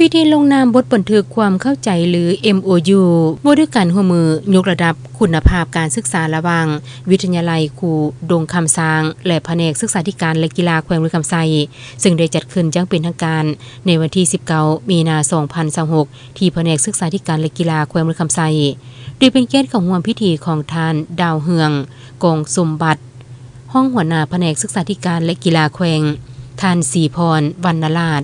ພິທີລົງນາມບົດບັນທຶກຄວາມເຂົ້າໃຈ ຫຼື ເອັມໂອຢູ ວ່າດ້ວຍການຮ່ວມມືຍົກລະດັບຄຸນນະພາບການສຶກສາລະຫວ່າງວິທະຍາໄລຄູດົງຄຳຊ້າງ ແລະ ພະແນກສຶກສາທິການ ແລະ ກິລາແຂວງບໍລິຄຳໄຊ ເຊິ່ງໄດ້ຈັດຂຶ້ນຢ່າງເປັນທາງການໃນວັນທີສິບເກົ້າ ມີນາ ສອງພັນຊາວຫົກ ທີ່ພະແນກສຶກສາທິການ ແລະ ກິລາແຂວງບໍລິຄຳໄຊ ໂດຍເປັນກຽດເຂົ້າຮ່ວມພິທີຂອງທ່ານ ດາວເຮືອງ ກອງສົມບັດ ຮອງຫົວໜ້າພະແນກສຶກສາທິການ ແລະ ກິລາແຂວງ, ທ່ານ ສີພອນ ວັນນະລາດ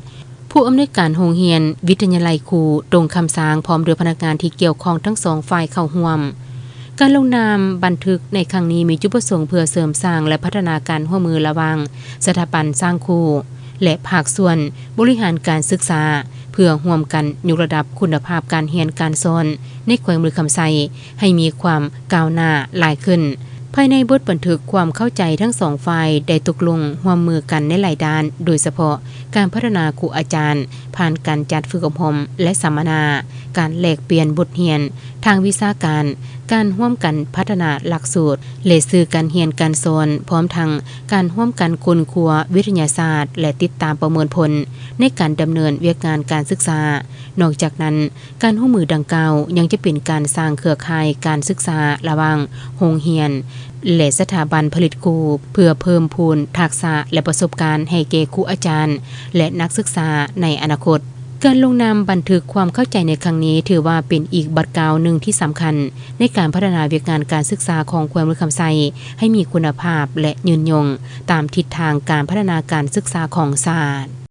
ຜູ້ອຳນວຍການໂຮງຮຽນວິທະຍາໄລຄູດົງຄຳຊ້າງ ພ້ອມດ້ວຍພະນັກງານທີ່ກ່ຽວຂ້ອງທັງສອງຝ່າຍເຂົ້າຮ່ວມ. ການລົງນາມບັນທຶກໃນຄັ້ງນີ້ມີຈຸດປະສົງເພື່ອເສີມສ້າງ ແລະ ພັດທະນາການຮ່ວມມືລະຫວ່າງສະຖາບັນຊ້າງຄູ ແລະ ພາກສ່ວນບໍລິຫານການສຶກສາ ເພື່ອຮ່ວມກັນຍົກລະດັບຄຸນນະພາບການຮຽນການສອນໃນແຂວງບໍລິຄຳໄຊ ໃຫ້ມີຄວາມກ້າວໜ້າຫຼາຍຂຶ້ນ. ພາຍໃນບົດບັນທຶກຄວາມເຂົ້າໃຈ ທັງສອງຝ່າຍໄດ້ຕົກລົງຮ່ວມມືກັນໃນຫຼາຍດ້ານ, ໂດຍສະເພາະການພັດທະນາຄູອາຈານ ຜ່ານການຈັດຝຶກອົບຮົມ ແລະ ສຳມະນາ, ການແລກປ່ຽນບົດຮຽນທາງວິຊາການ, ການຮ່ວມກັນພັດທະນາຫຼັກສູດ ແລະ ສື່ການຮຽນການສອນ, ພ້ອມທັງການຮ່ວມກັນຄົ້ນຄວ້າວິທະຍາສາດ ແລະ ຕິດຕາມປະເມີນຜົນໃນການດຳເນີນວຽກງານການສຶກສາ. ນອກຈາກນັ້ນ, ການຮ່ວມມືດັ່ງກ່າວຍັງຈະເປັນການສ້າງເຄືອຂ່າຍການສຶກສາລະຫວ່າງໂຮງຮຽນ ແລະ ສະຖາບັນຜະລິດຄູ ເພື່ອເພີ່ມພູນທັກສະ ແລະ ປະສົບການໃຫ້ແກ່ຄູອາຈານ ແລະ ນັກສຶກສາໃນອະນາຄົດ. ການລົງນາມບັນທຶກຄວາມເຂົ້າໃຈໃນຄັ້ງນີ້ ຖືວ່າເປັນອີກບາດກ້າວໜຶ່ງທີ່ສຳຄັນ ໃນການພັດທະນາວຽກງານການສຶກສາຂອງແຂວງບໍລິຄຳໄຊ ໃຫ້ມີຄຸນນະພາບ ແລະ ຍືນຍົງຕາມທິດທາງການພັດທະນາການສຶກສາຂອງຊາດ.